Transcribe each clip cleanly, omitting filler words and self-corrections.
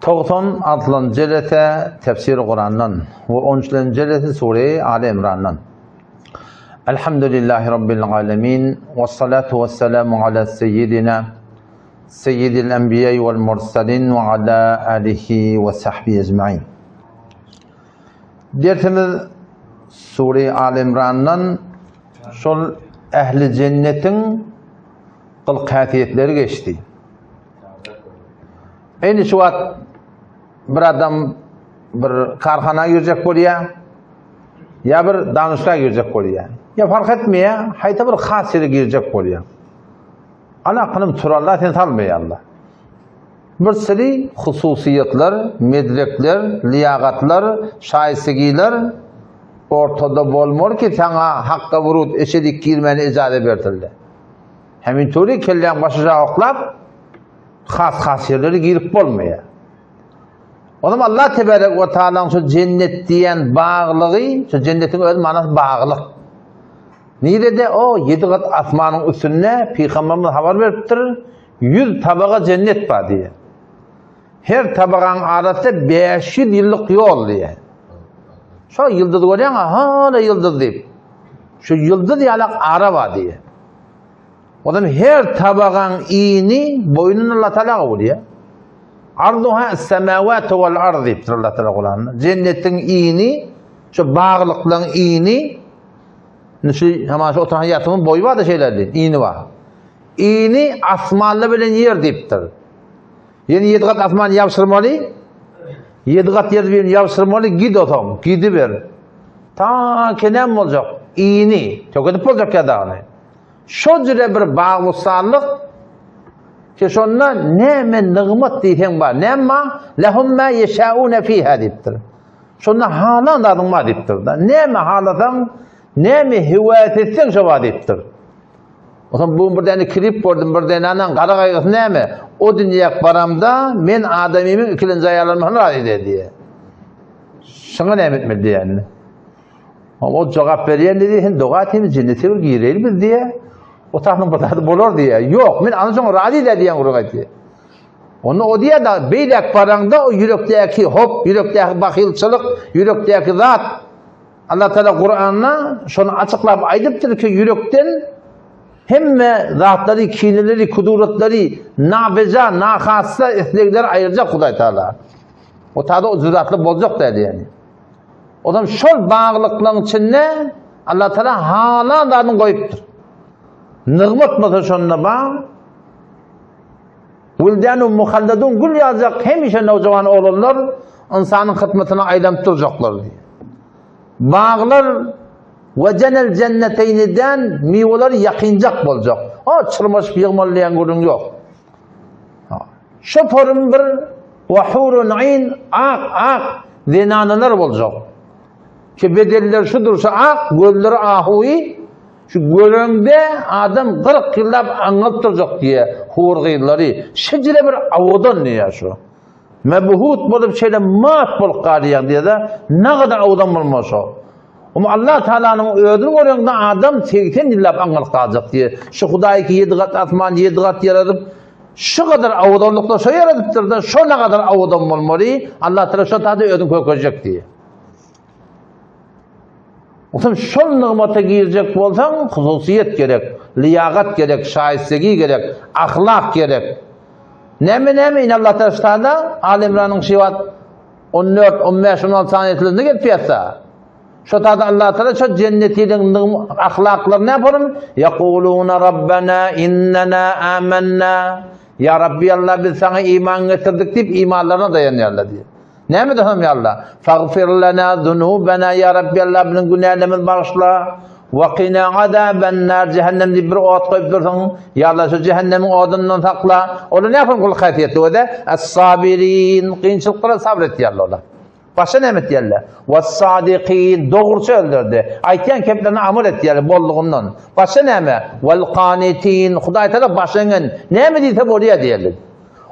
96 jelese tefsir Kurandan we 13 jelese sure Ali Imrandan. Elhamdülillahi Rabbil alemin ve salatu ve selamu ala seyyidina seyyidil enbiya vel mursalin ve ala alihi ve sahbihi ecmain. Dersimiz sure Ali Imrandan şol ehli cennetiň gylyk häsiýetleri geçdi. Indi şu wagt bir adam bir karhana girjek bolýar, ýa bir danışga girjek bolýar. Ýa fark etmeýär, haýsy bir has ýere girjek bolýar. Ana kynym turallar sen salmaýarlar. Bir siri hususyýetler, medrekler, liýagatlar, şaýsygiler ortada bolmaly ki saňa hakka wurut eşedik girmäne ijaza bersildi. Hemin tury kelläň başyja oklap has-has ýerlere girip bolmaýar. Onam Allah tebarek we taalaň şu jennet diýen baglygy, şu jennetiň öz manasy baglyk. Nirede o ýedi gat asmanyň üstünde pygamberimiz habar beripdir, 100 tabaga jennet bar diýen. Her tabagaň arasy 500 ýyllyk ýol diýen. Şo ýyldyz görýäň, hala ýyldyz diýip. Şu ýyldyz ýalak ara bar diýen. Ondan her tabagaň ini boýnuna Allah Taala bolýar. Arduha as-samawat wal ard diýipdir Allah Taala Kuranda. Jennetiň ini, şu baglyklaryň ini, şu hama şu oturan ýatymyň boýy bar-da şeýle ini bar. Ini asmanlar bilen ýer diýipdir. Ýene ýedi gat asman ýabşyrmaly. Ýedi gat ýer bilen ýabşyrmaly, git otaň, gidiber. Ta kenem boljak, ini, tökedip boljak ýadagyny. Şo jüre bir bagbustanlyk ki şonda näme nygmat diýseň bar. Näme bar? Lehum ma yeşaune fiha diýipdir. Şonda halan zadyň bar diýipdir. Näme halasaň, näme höwes etseň şo bar diýipdir. Onsoň bu bir däne klip gördüm, bir däne gara gaýgysy näme? O dünýäk baramda men adamymyň ikilenji aýallaryny razy eder diýe. Şuňa näme etmeli diýýän. O jogap berýän diýdi, sen doga et, jennete bir gireýli biz diýe. O tahnyň bir zady bolar diýe. Ýok, men ana şoňa razy däl diýen gürrüň aýtdy. Onda o diýe da beýläk baraňda o ýürekdäki hop, ýürekdäki bahylçylyk, ýürekdäki zat Allah Teala Kur'anda şony açyklap aýdypdyr ki ýürekden hemme zatlary, kineleri, kuduratlary, nabeja, nahassa islegleri aýyrjak Hudaý Teala. O tada o züratly boljak däl ýani. Onam şol baglyklaryň içinde Allah Teala halan zadyny goýupdyr. Nygmat bolsa şonda bar. Wildanu muhalladun gül ýaljak hemişe nowjawan oglanlar ynsanyň hyzmatyna aýlanyp durjaklar diýýär. Baglar we jenel jenneteýniden miweler ýakynjak boljak. O çyrmaşyp ýygmaly diýen gürrüň ýok. Şo porun bir we hurun ayn ak ak zenanalar boljak. Ki bedenleri şu durşa ak, gözleri ahuwy, şu göreňde adam 40 ýyllap aňňalyp durjak diýe hur gyzlary. Şejere bir owadan diýe şu. Mebhut bolup şeýle mat bolup galýan diýe-de, nagadar owadan bolmaz şo. Ama Allah Taalanyň özüni göreňde adam 80 ýyllap aňňalyp galjak diýe. Şu Hudaý ki 7 gat asman, 7 gat ýaradyp, Şu gadar owadanlykda şo ýaradypdyr-da, şo nagadar owadan bolmaly, Allah Taala şo taýda özüni kökezjek diýýär. Onsoň şol nygmata girjek bolsaň, hususyýet gerek, liýagat gerek, şaýystegi gerek, ahlak gerek. Näme näme ine Allah Taala şu taýda Aly Imranyň şiwat 14, 15, 16 aýatlarynda gelip ýatsa. Şo taýda Allah Taala şo jennetiliň ahlaklaryny näme Ýakuluna Rabbana innana amanna. Ýa Rabbi Allah biz saňa iman getirdik diýip imanlaryna daýanýarlar diýip. Näme diýip ýa Allah? Fagfir lana zunubana ýa Rabbi Allah biziň günälerimizi bagyşla. Wa qina azaban nar cehennem diýip bir ot goýup dursuň. Ýa Allah şu cehennemiň odundan sakla. Olar näme gul häsiýetli öde? As-sabirin kynçylyklara sabr etýärler olar. Başga näme etýärler? Was-sadikin, dogruçy özlerdi. Aýtýan keplerine amal etýärler bollugyndan. Başga näme? Wal-qanitin, Hudaý Taala baş eňen, näme diýse bolýar diýerler.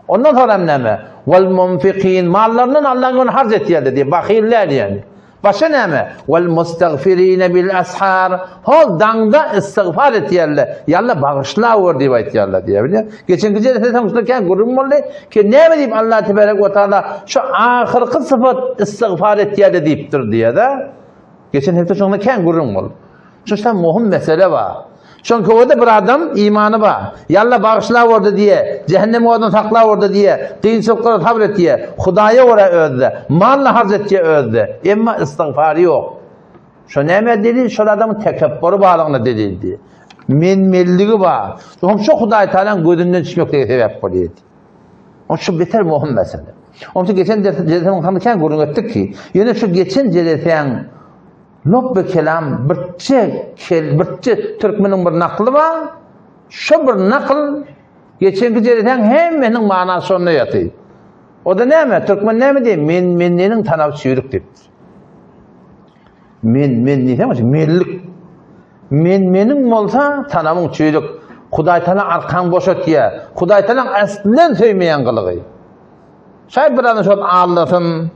Ondan soň hem näme? Wal-munfikin, mallaryndan Allahyň ýoluna harç etýärler diýip, bahyl däl ýani. Başga näme? Wal mustagfirine bil ashar. Hol daňda istigfar etýärler. Ýalla bagyşlawur diýip aýtýarlar diýýär. Bilýär. Geçenki jelesede şunda kän gürrüň boldy ki näme diýip Allah tebarek we taala şu ahyrky sypat istigfar etýärler diýipdir diýýär-de. Geçen hepde şunda kän gürrüň boldy. Şunda möhüm mesele bar. Çünki o-da bir adam imany bar. Ýalla bagyşlawordy diýe, jähennem odundan saklawordy diýe, kynçylyklara sabyr etýä, Hudaýa görä özde, malyny harç etýä özde. Emma istigfary ýok. Şo nämä delil? Şol adamyň tekepbury barlygyna delil diýe. Men-menligi bar. Soň şo Hudaý Tagalaň gözünden düşmeklige sebäp bolýar. O şu beter möhüm mesele. Onsoň geçen ders jelsäň hakynda kän gürrüň etdik ki, ýöne şu geçen jelesäň Lopby kelam birçe kel birçe türkmeniň bir nakly bar. Şo bir nakyl geçenki jelesäň hemmesiniň manasy şonda ýatyr. O-da näme? Türkmen näme diýýär? Men menneniň tanaby çüýrük diýipdir. Men men diýseň, menlik. Men meniň bolsa tanabyň çüýrük. Hudaý Taala arkaň boşatýar. Hudaý Taala aslen söýmeýän gylygy. Şaý bir adam şol aldasyn,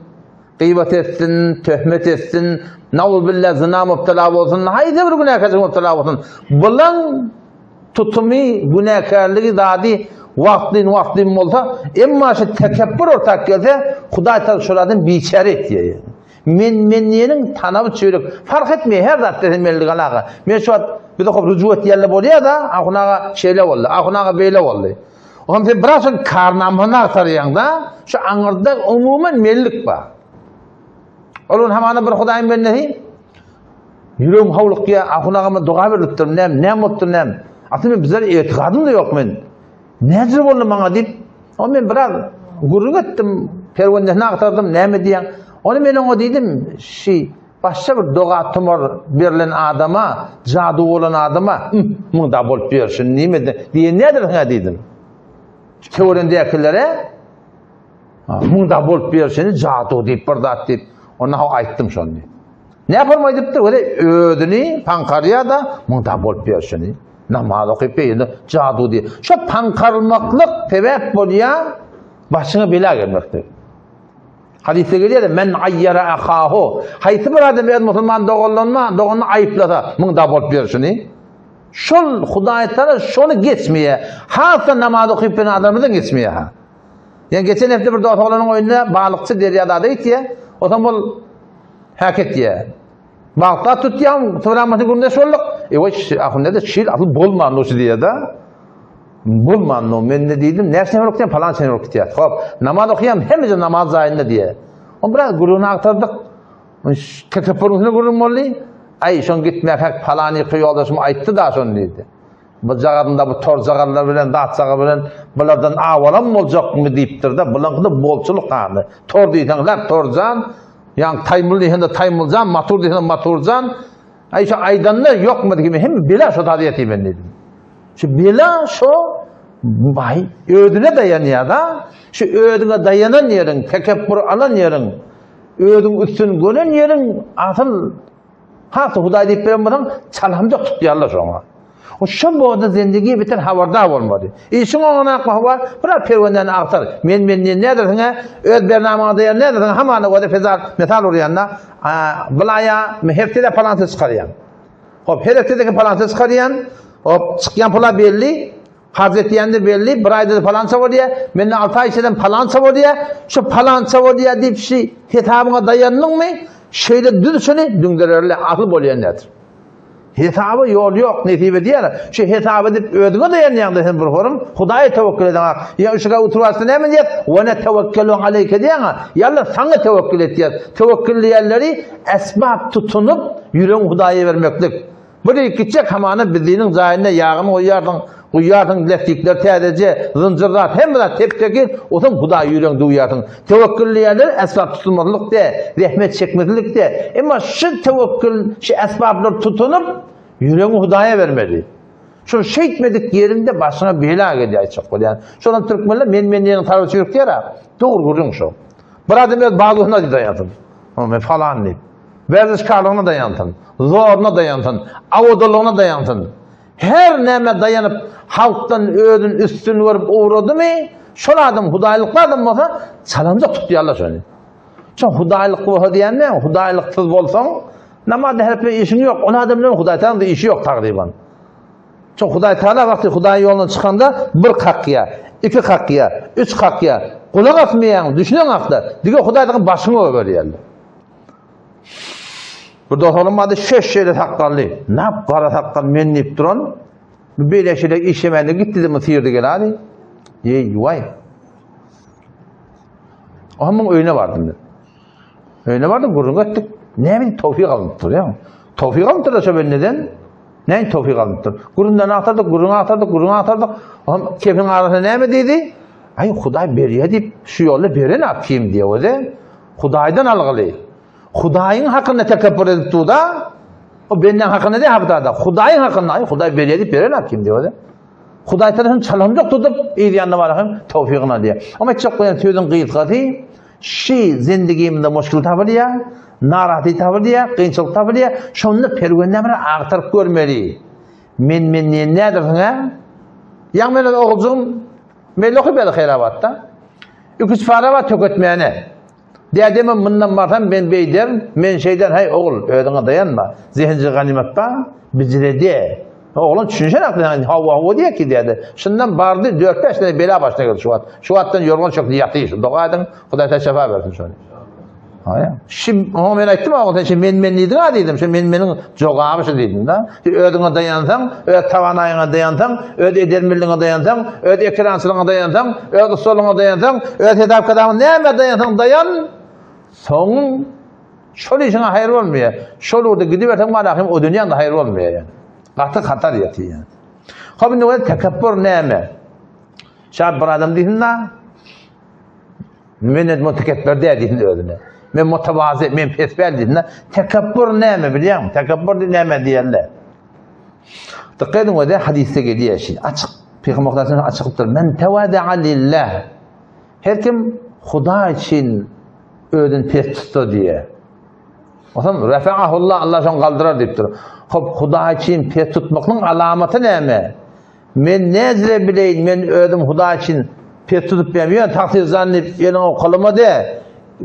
Gybat etsin, töhmet etsin, nauzubilla zyna mübtela bolsun, haýsy bir günäkärçilige mübtela bolsun. Bulaň tutumy, günäkärligi zady wagtlyn wagtlyn bolsa, emma şu tekepbür ortak gelse, Hudaý Taala şol adamy biçäre etýär. Men men diýeniň tanaby çüýrük. Fark etmeýär her zatda sen belli galaga. Men şu wagt bize hop rüju etýärler bolýar-da, Ahun aga şeýle boldy, Ahun aga beýle boldy. Oňa sen biraz şol karnamasyny agtarýaň-da, şu aňyrda umuman mellik bar. Ol gün hamana bir Hudaýyň bendesi ýüregim howlukýar, ahun agama doga berlipdir, näme, näme bolupdyr, näme. Aslynda men bizler etigadym-da ýok men. Näjür boldy maňa diýip, o men biraz gürrüň etdim, perwendesini agtardym, näme diýýäň. Ony men oňa diýdim, şi Başga bir doga-tumar berlen adama, jadu bolan adama, Munda bolup ýörşün nime diýen nädirsiň-ä diýdim. Töwerendäkilere, Munda bolup ýörşüni jadu diýip bir zat diýip, onda ho aýtdym şony. Näporm aýdypdyr, weli özüni paňkarýar-da, munda bolup ýörşüni. Namaz okyp beýle jadu diýip. Şo paňkarylmaklyk sebäp bolýar başyňa bela gelmekde. Hadysda gelýär, Men aýýara ahahu. Haýsy bir adam öz musulman doganlaryny, doganyny aýyplasa, munda bolup ýörşüni. Şol Hudaý Taala şony geçmeýär. Has-da namaz okyp bilen adamymyzdan geçmeýär ha. Ýa geçen hepde bir dost oglanyň öýünde balykçy derýada ada gitýär. Otam ol häk etýär. Bagtda tutýan, programmasy gündeş bolduk. Ewe, ahun dedi, şil asyl bolman şu diýýär-de. Bolman no men ne diýdim, näçe nefer okýan, palan nefer okýar. Hop, namaz okýan, hemme namaz jaýynda diýýär. On biraz gürrüňini agtardyk. Tekepbürüň üstüne gürrüň boldy. Aý, şoň gitmäkäk palan ýyky ýoldaşym aýtdy da şony diýdi. Bu jagazynda bu torjagazlar bilen, zatjagaz bilen bulardan awalam boljakmy diýipdir-de, bulaňky-da bolçulyk hany. Tor diýseň, lap torjan, ýaňy taýmyl diýseň-de taýmyljan, matur diýseň-de maturjan. Aý, şo aýdanda ýokmy diýdim, hemme bela şo zady ýetirmen diýdim. Şu bela şo baý özüne daýanýar-da. Şu özüňe daýanan ýeriň, tekepbür alan ýeriň, özüň üstün gören ýeriň asyl has Hudaý diýip beren bolsaň, çalamjak tutýarlar şoňa. O şo boda zendigi biter habardar bolmaly. Işiň oňa hawa, biraz perwendäni agtar. Men men diýen nädersiň-ä? Öz bernamaňa daýan nädersiň? Hamana goda fezal mesal urýanda, bulaýa hepdede palança çykarýan. Hop, her hepdedeki palança çykarýan. Hop, çykýan pula belli. Harç etýän-de belli. Bir aýda-da palança bolýar. Mende 6 aý içeden palança bolýar. Şu palança bolýar diýip şu hesabyňa daýandyňmy? Şeýle düz şony düňdererli asyl bolýan nädir? Hesaba ýol ýok, nesibe diýýär. Şu hesaba diýip özüňe daýanýaň-da sen bir horum, Hudaýa töwekgül edeňak. Ýa yşyga oturyp näme diýýär? Wa netewekkelü aleýke diýýäň-a. Ýa Allah saňa töwekgül etýär. Töwekgül diýenleri esbap tutunyp, ýüregiňi Hudaýa bermeklik. Bir ýyl gitjek hamana biziniň jaýynda ýagyny goýýarsyň, guýýarsyň, lastikler täzeje, zynjyr zat, hemme zat tep-tekiz, osaň Hudaýa ýüregiňi düwýärsiň. Töwekgül diýenleri esbap tutunmazlyk dä, zähmet çekmezlik dä. Emma şu töwekgül, şu esbaplary tutunyp, ýüregiňi Hudaýa bermeli. Şol şeýtmedik ýeriňde başyňa bela gelýär aýtjak bolýan. Şonam türkmenler men-men diýeniň tarapy çüýrük diýer-ä. Dogry gürrüň şo. Bir adam öz bazusyna daýansyn. Men falan diýip. Werzişkarlygyna daýansyn. Zoruna daýansyn. Awodalygyna daýansyn. Her nämä daýanyp halkdan özüni üstün görüp ugradymy, şol adam hudaýlykly adam bolsa, çalamjak tutýarlar şony. Şo hudaýlyk bolsa diýen näme? Hudaýlyksyz bolsaň, namaz her bir işiň ýok. Ol adam bilen Hudaý Tagalaň işi ýok tagryban. Şo Hudaý Tagala wagty Hudaý ýoluna çykanda bir kakýa, iki kakýa, üç kakýa. Gulak asmaýaň, düşüneň hakda. Dige Hudaý Tagala başyňy öwerýärler. Bir dosalym bardy, şeş şeýle sakgally. Nap gara sakgal men diýip duran. Bu beýle şeýle işlemände gitdi diýip syrdy geladi. Eý, waý. Onuň öýüne bardym men. Öýüne bardym, gürrüň etdik. Näme towfik alynypdyr ýa? Towfik alynypdyr da şo bendeden. Näme towfik alynypdyr? Gürrüňden agtardyk, gürrüň agtardyk, gürrüň agtardyk. Ohm kefiň arasynda näme diýdi? Aý, Hudaý berýär diýip, şu ýolda beren ak kim diýe özi. Hudaýdan algyly. Hudaýyň hakynda tekepbür edip dur-da. O benden hakynda diýip hapda-da. Hudaýyň hakynda, aý, Hudaý berýär diýip beren ak kim diýe özi. Hudaý tarapyn çalamjak tutup, yz ýanyna barar hem towfygyny alýar. Amma aýtjak bolýan sözüň gysgasy, şi zendigimizde muşkil tapylýar, narahatly tapylýar, kynçylyk tapylýar. Şonda perwendämiri agtaryp görmeli. Men-men diýen nädirsiň, hä? Ýaňy men öz oguljygym Melle okyp ýaly Haýrabatda. Iki-üç para bar töketmäne. Dädemem mundan barsam men beýderin, men şeýderin, häý ogul, özüňe daýanma, zehinji ganymat bar, bijirede. Oglan düşünişen akly, hawa hawa diýýär ki däde. Şundan bardy, dört-bäş tane bela başyna geldi şu wagt. Şu wagtdan ýorgan çökdi ýaty, şu doga ediň, Hudaý taala şefa bersin şony. Haýa. Şim, oňa men aýtdym, ogul sen men men diýdiň ha diýdim. Şu men meniň jogaby şu diýdim da. Özüňe daýansaň, öz tawanaýyňa daýansaň, öz edermenligiňe daýansaň, öz ekerançylygyňa daýansaň, öz ussalygyňa daýansaň, öz hesap-kitabyňa nämä daýansaň daýan, soň şol işiňe haýyr bolmaýar. Şol ugurda gidiberseň malahym o dünýäňde haýyr bolmaýar ýani. Gaty hatar ýatyr ýani. Hop indi welin tekepbur näme? Şa bir adam diýsin-da, Men indi mutekepbir däl diýsin özüne. Men mutawazy, men pespäl diýsin. Tekepbur näme bilýäňmi? Tekepbur näme diýerler? Dikkat ediň öde hadysda gelýär şi. Açyk Pygamber Hudaýdan açykypdyr. Men tawada'a lillah. Her kim Hudaý üçin özüni pes tutsa diýär. Otam rafa'ahullah Allah şony galdyrar diýipdir. Hop Hudaý üçin pes tutmaklygyň alamaty näme? Men näzire bileýin, men özüm Hudaý üçin pes tutup bilýän. Ýöne tagsyr zan diýip, eliňe okalama de,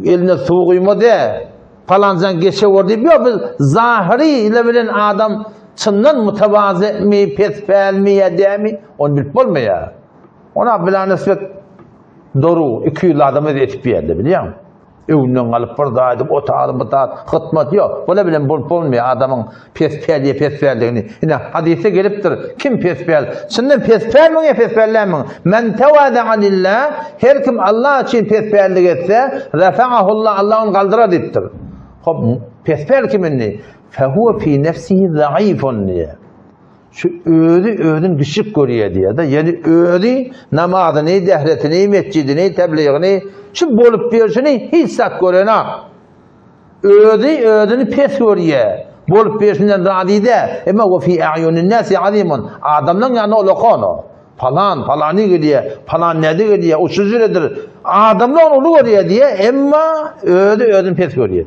eline suw guýma de, palanjan geçe gör diýip, ýok, biz zahyry ile bilen adam çyndan mutawazymy, pespälmi ýa dämi, ony bilip bolmaýar. Ona bilanisbet doru, 200 adam özi etip berdi, bilýäňmi? Öňünden galyp bir zat edip otaly bu zat hytmat ýok. Bula bilen bolup bolmaýar adamyň pespäl ýa pespäldigini. Ine hadysda gelipdir. Kim pespäl? Çyndan pespälmiň ýa pespällämiň? Men tawada'a lillah her kim Allah üçin pespällik etse, rafa'ahullah Allah ony galdyrar diýipdir. Hop pespäl kim indi? Fehuve fi nefsihi zaifun diýýär. Şu özi özüni düşük görýär diýýär-de. Ýani özi namazyny, dehretini, mesjidini, tebligini şu bolup berşini hiç zat görenak. Özi özüni pes görýär. Bolup berşinden razy däl. Emma we fi a'yunin nasi azimun. Adamlaryň ýanynda ulakan o. Palan, palany gelýär, palan näde gelýär, o şu jüredir. Adamlar ony uly görýär diýýär, emma özi özüni pes görýär.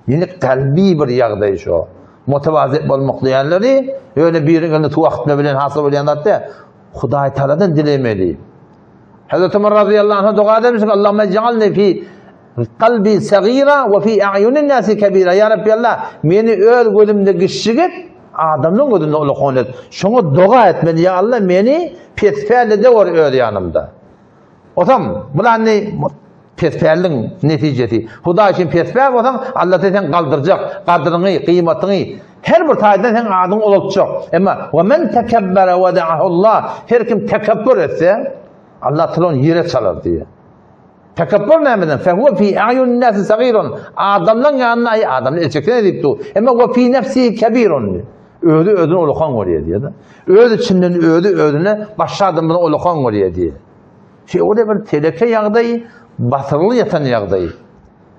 Ýene kalbi bir ýagdaý şo. Mutawazi bolmak diýenleri, ýöne biriň elini suw akytma bilen hasyl bolýan zat däl. Hudaý Tagaladan dilemeli. Hazreti Umar razyýallahu anh doga edermiş, Allahümme ij'alni fi kalbi sagira we fi a'yunin nasi kebira. Ya Rabbi Allah, meni öz gözümde kiçjik et, adamlaryň gözünde ulakan et. Şoňa doga etmeli, ya Allah, meni pespäl ede gör öz ýanymda. Osam, bular indi pespälligiň netijesi. Hudaý üçin pespäl bolsaň, Allah seni galdyrjak, gadryňy, gyýmatyňy her bir taýdan seň adyňy ulaltjak. Emma we men tekebbere we da'ahullah, her kim tekepbür etse, Allah taala ony ýere çalar diýýär. Tekepbür nämeden? Fehuwe fi a'yunin nasi sagirun. Adamlaryň ýanynda aý adamlar elçeksene diýip dur. Emma we fi nefsihi kebirun. Özi özüni ulakan görýär diýýär. Öz içinden özi özüne başga adamdan ulakan görýär diýýär. Şeýle bir teleke ýagdaý, basyrly ýatan ýagdaý.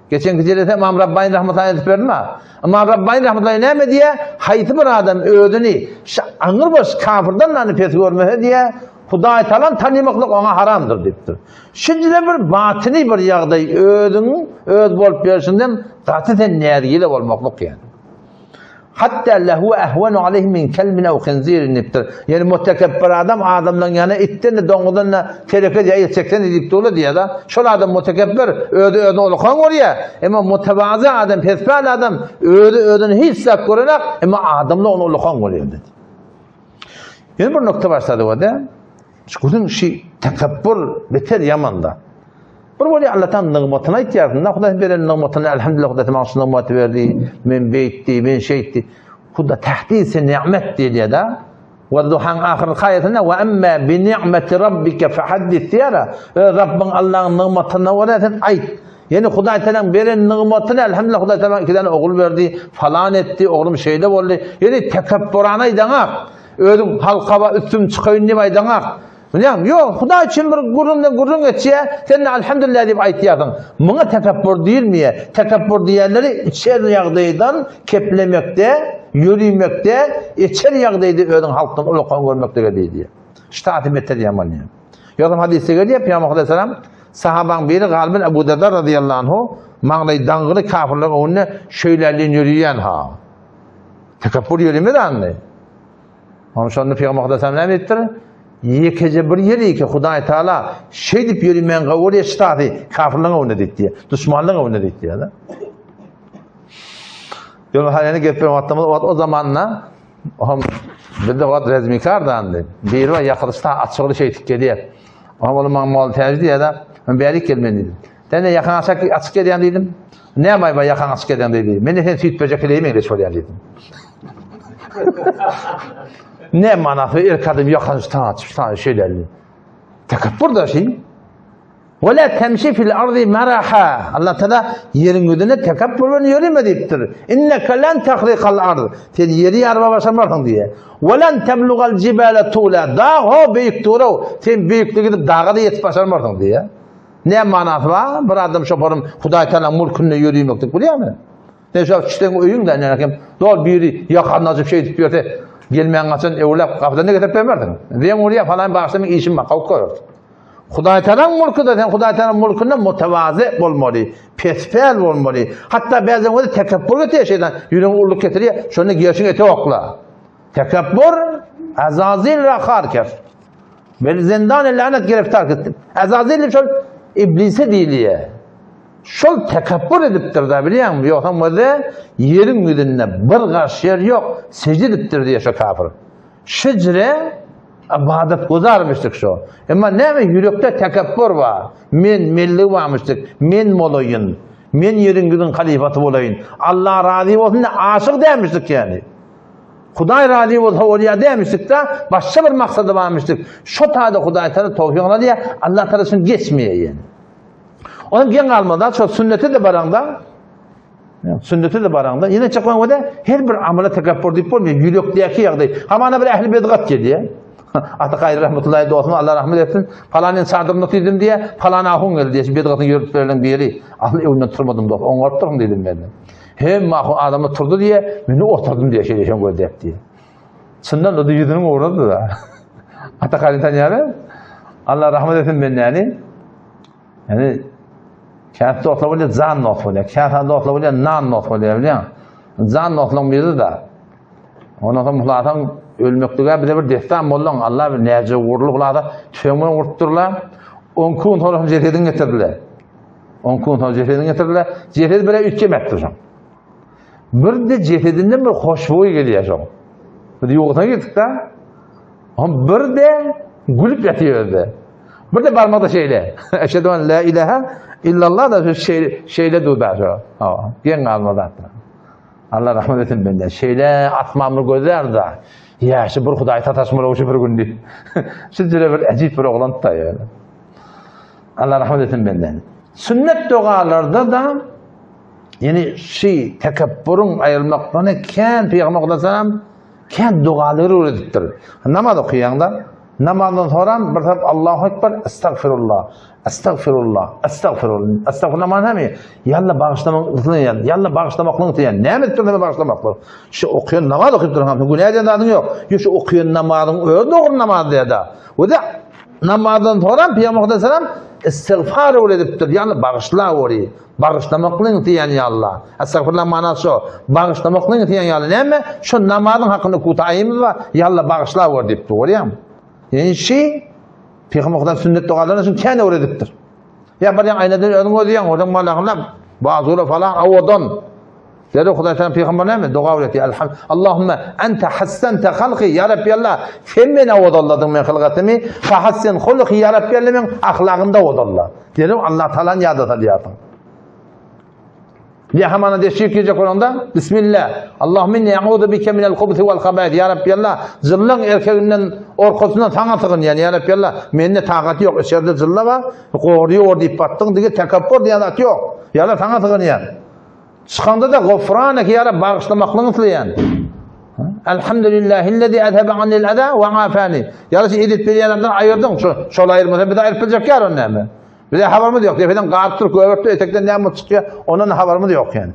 Geçenki jelese Imam Rabbani rahmetullahi aýdyp berdim ha. Imam Rabbani rahmetullahi näme diýýär? Haýsy bir adam özüni şu aňyrbaş kafirden nany pes görmese diýýär, Hudaý talan tanymaklyk oňa haramdyr diýipdir. Şeýle bir batyny bir ýagdaý özüň öz bolup berşinden gaty sen näzgile bolmaklyk ýani. Hatda lehuwe ehwenu aleyhi min kelbin ew hinzirin diýipdir. Ýani mutekebber adam adamlaryň ýanyna itden-de, doňuzdan-da tereke diýýär, el çeksen diýip durlar diýýär-de. Şol adam mutekebber, özi özüni ulukan görýär. Emma mutewazy adam, pespäl adam özi özüni hiç zat görenak, emma adamlar ony ulukan görýär diýdi. Ýene bir nokta başlady o-da. Şu günüň şu tekebbür beter ýamanda. Bir bolýar Allah taala nygmatyny aýtýarsyň. Da Hudaý beren nygmatyny elhamdülillah Hudaý maňa şu nygmaty berdi. Men beýtdi, men şeýtdi. Huda tahdisi ni'met diýilýär da. We duhan ahyrky aýatynda we emme bi ni'meti rabbike fehaddis diýär. Öz Rabbiň Allahyň nygmatyna görä sen aýt. Ýani Hudaý taalaň beren nygmatyny elhamdülillah Hudaý taala iki däne ogul berdi, falan etdi, oglum şeýle boldy. Ýani tekebburana aýdaňak. Özüň halkaba üstüm çykaýyn diýip aýdaňak. Bilýäňmi? Ýok, Hudaý üçin bir gürrüňden gürrüň geçýär, sen-de Alhamdulillah diýip aýtýarsyň. Muňa tekepbur diýilmeýär. Tekepbur diýenleri içer ýagdaýdan keplemekde, ýörimekde, içer ýagdaýda özüň halkdan ulakan görmeklige diýilýär. Ştaty beter ýaman ýa. Ýogsam hadysda gelýär, Pygamber aleyhisselam sahabaň biri Galibin Ebu Derda radiyallahu anhu maňlaý daňgyly kafirleriň öňünde şeýlälin ýörýän ha. Tekepbur ýörimez andy. Onuň şonda Pygamber Hudaý näme diýipdir? Ýekeje bir ýeri ki Hudaý Taala şeýdip ýörimen gawur eşitadi, kafirliň öňünde diýdi. Duşmanlyň öňünde diýdi ýa-da. Ýöne halany gep beren wagtymyz o, o zamanda ohm bizde wagt rezmikar dandy. Biri var ýakylyşda açygyny şeýtip gelýär. Ohm ol maňa mal täji diýýär-de, men bärik gelmen diýdim. Sen de ýakan açyk açyk gelýän diýdim. Näme aýba ýakan açyk gelýän diýdi. Men de sen süýt berjek heleýi meňzeş bolýan diýdim. Ne manasy erk adam ýakan açyp sana şeýle. Tekepbur da şey. Ve la temşi fil ardi maraha. Allah Teala ýeriň ýüzüne tekepbur bilen ýöreme diýipdir. Inneke len tahrikal ard. Sen ýeri ýaryp başarmarsyň diýe. Ve len teblugal jibale tula. Dag ho beýik duraw. Sen beýiklige gidip daga da ýetip başarmarsyň diýe. Ne manasy bar? Bir adam şoparym Hudaý Teala mulkunda ýöremekdik bilýärmi? Sen şo çiteň öýüňde näme kim dol biri ýakanyny açyp şeýdip ýörse gelmän gaçan öwlap gapydan da getirip bermersiň. Zeň urýar falan bagşda men işim bar kowup goýarys. Hudaý Teala mulkuda sen Hudaý Teala mulkunda mutawazy bolmaly, pespäl bolmaly. Hatda bäzen özi tekepbur getirýär şeýtan ýüregiňe ulluk getirýär, şonda gerşiň ete okla. Tekepbur azazil rahar kes. Bel zindan lanet giriftar etdi. Azazil şol iblise diýilýär. Şol tekepbur edipdir-de bilýäňmi? Ýogsam özi ýeriň ýüzünde bir garş ýer ýok, sežde edipdir diýýär şo kafir. Şejre ybadat guzarmyşdyk şo. Emma näme ýürekde tekepbur bar. Men menligi barmyşdyk. Men bolaýyn. Men ýeriň ýüzüniň halyfasy bolaýyn. Allah razy bolsun diýip aşyk dälmişdik ýani. Hudaý razy bolsa bolýar dälmişdik-de, başga bir maksady barmyşdyk. Şo taýda Hudaý Taala towfygyny alýar, Allah Taala şuny geçmeýär ýani. Onuň geň galmada, şo sünnete-de baraňda, sünnete-de baraňda, ýene çykmaň wede her bir amala tekepbur diýip bolmaýar, ýürekdäki ýagdaý. Hamana bir ähli bedgat gelýär. Ata Gaýry rahmetullahi dostum, Allah rahmet etsin. Palanyň çadyryny diýdim diýe, palan ahun geldi diýe, şu bedgatyň ýörüp berlen biri. Asyl öňünden turmadym dost, oňaryp durun diýdim men. Hem ahun adamlar turdy diýe, men oturdym diýe, şeýle şeň gözläp diýe. Çyndan da ýüzüniň ugrady da. Ata Gaýry tanýar. Allah rahmet etsin bendäni. Ýani käsi dostlar bolýar, jan dost bolýar. Käsi dostlar bolýar, nan dost bolýar, bilýäň. Jan dostlaryň biri da. Ondan soň hulasaň ölmeklige bize bir dessan bolduň. Allah bir näce gurly hulasa tüfeň bilen urup durlar. On gün sonra hem jesedini getirdiler. On gün sonra jesedini getirdiler. Jesedi bile üýtgemekdir şoň. Bir de jesedinden bir hoşboý gelýär şoň. Biz ýogsana girdik da. Hom bir de gülüp ýatyr özde. Bir de barmakda şeýle. Eşhedü en la ilaha illallah da şu şeýle şeýle durda şu. Ha, geň galma zatlar. Allah rahmet etsin benden. Şeýle asmanly gözler da. Ýa şu bir Hudaý sataşmaly şu bir gün diýip. Şu jüre bir äjip bir oglan da ýöne. Allah rahmet etsin benden. Sünnet dogalarda da ýani şi tekebburyň aýrylmaklygyny kän Pygamber sallallahu Kän dogalary öwredipdir. Namaz okaýaňda, namazdan soram bir tarap Allahu Ekber, Estagfirullah, Estagfirullah, Estagfirullah. Estagfirullah many näme? Ýalla bagyşlamak isleýän, ýalla bagyşlamaklygyny isleýän. Näme edip dursaň bagyşlamaklyk? Şu okaýan namaz okyp dursaň, günä edýän zadyň ýok. Ýok, şu okaýan namazyň özi dogry namaz diýýär-de. We-de namazdan soram Pygamber sallallahu aleyhi ve sellem. istigfar öwredipdir, ýagny bagyşlaweri, bagyşlamaklygyň isleýän ýa Allah. Estagfirullah manasy şo, bagyşlamaklygyň isleýän ýaly näme? Şo namazyň hakynda kutaýymyz bar, ýa Allah bagyşlawer diýipdir, görýäňmi? Ýani şi Pygamber Hudaý sünnet dogalaryny şuny kän öwredipdir. Ýa barýaň aýnadan özüň gözleýäň, oradan malagyna bazula falan awadan. Derrew Hudaý Taala pygamber näme doga öwretdi? Elham Allahumma ente hassanta halqi ya Rabbi Allah. Sen meni awadanladyň men hylgatymy. Fa hassin hulqi ya Rabbi Allah men ahlagymda awadalla. Derrew Allah Taalany ýada salýarsyň. Ya hamana deşik girjek bolanda Bismillah. Allahumma inni a'udhu bika minel hubusi wal haba'ith. Ya Rabbi Allah, jyllaň erkeginden orkasyndan saňa sygynýan ya Rabbi Allah. Mende takat ýok. Içerde jylla bar. Gorýor diýip batdyň dige tekepbur diýen zat ýok. Ya Allah saňa sygynýan. Çykanda-da Gufraneke ýa Rab bagyşlamaklygyňy isleýän. Elhamdülillahillezî ezhebe anil eza we afani. Ýa Rab edip berýänlerden aýyrdyň. Şu şol aýyrmasa bizi aýryp biljek ýar on näme? Bize habarymyz ýok. Depeden garyp durup göbekde etekden näme bolup çykýar, ondan habarymyz ýok ýani.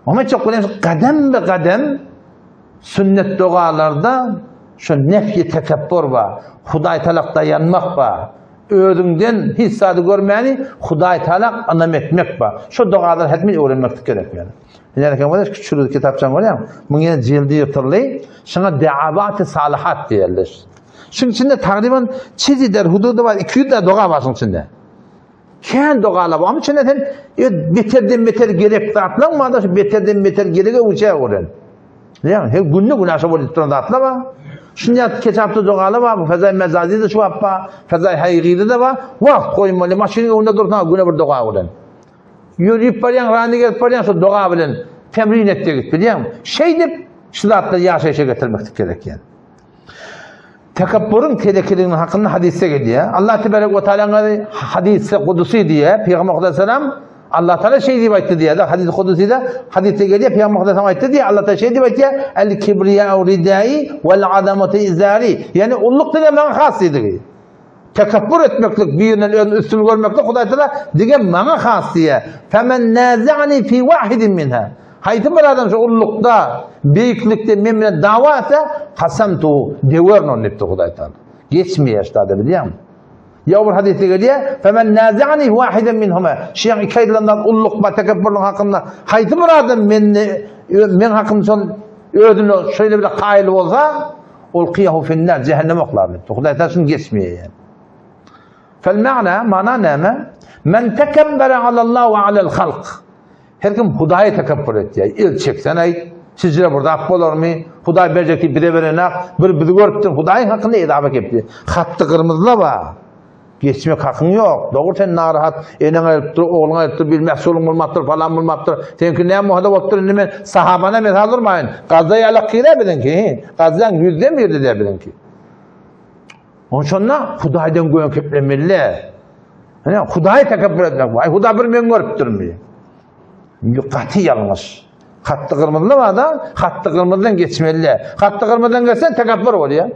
Oňa çok bilen gadam be gadam sünnet dogalarda şu nefyi tekebbur bar. Hudaý talak daýanmak bar. Özüňden hiç zady görmäni Hudaý Taala ynam etmek bar. Şu dogalary hetmen öwrenmeklik gerek ýöne. Ine eken bolýar, küçülik kitapçaň bolýar. Muň ýene jildi ýyrtyldy. Şuňa Deawaty Salihat diýerler. Şuň içinde tagryban çizi der hududy bar, 200 da doga bar şuň içinde. Kän dogalar bar. Onuň içinde sen beterden beter gerek zatlaň bar da şu beterden beter gerege uçar öwren. Ýa, her günde günaşa bolup duran zatlar bar. Şunda ketapda dogalar bar, bu fezaý mezazi de şu bar, fezaý haýgydy da bar. Wagt goýmaly, maşynyň öňünde dursaň güne bir doga bilen. Ýörüp barýaň, rany gelip barýaň şu doga bilen temrin et diýip bilýäň. Şeýdip şu zatlary ýaşaýşa getirmek gerek ýa. Tekebburyň telekeliginiň hakynda hadysda gelýär. Allah tebarek we taala hadysy kudusy diýýär. Pygamber sallallahu Allah Taala şeý diýip aýtdy diýýär. Hadys kudusyda hadysda gelýär. Pygamber sallallahu aýtdy diýýär. Allah Taala şeý diýip aýtýar. El kibriýa ridai wal azamatu izari. Ýani ulluk diňe maňa has diýdigi. Tekebbur etmeklik, birinden özüni üstün görmeklik Hudaý Taala diňe maňa has diýýär. Femen nazani fi wahidin minha. Haýsy bir adam şu ullukda, beýiklikde men bilen dawa etse, kasamtu, döwerin ony diýipdir Hudaý Taala. Geçmeýär şu zada bilýäňmi? Ýa bir hadysda gelýär, Femen nazani wahiden minhuma. Şeýan iki aýdylandan ulluk we tekebburlyk hakynda haýsy bir adam meni men hakymda şol özüne şeýle bir kaýyl bolsa, ol kyýahu finnar, cehenneme oklar diýipdir. Hudaý Taala şuny geçmeýär ýani. Fel ma'na, mana näme? Men tekebbere alallah we alel halk. Her kim Hudaýa tekebbür etýär. El çeksen-aý, şijire bir zat bolarmy? Hudaý berjek diýip bize berenak, bir bizi görüpdir. Hudaýyň hakynda edawa gepli. Hatdy gyrmyzla bar. Geçmek hakyň ýok. Dogry sen narahat, eneň aýrypdyr, ogluň aýrypdyr, bir mähsulyň bolmapdyr, falan bolmapdyr. Seňki näme bolsa-da bolupdyr, indi men sahabana mesal durmaýyn. Gazda ýalak girä biziňki, he. Gazdaň ýüzden birdi-de biziňki. Onuň şonda Hudaýdan göň keplemeli. Ine, Hudaýa tekebbür etmek. Aý, Hudaý bir men görüpdirmi? Gaty ýalňyş. Hatdy gyrmyzly bar-da, hatdy gyrmyzdan geçmeli. Hatdy gyrmyzdan geçsen tekebbür bolýar.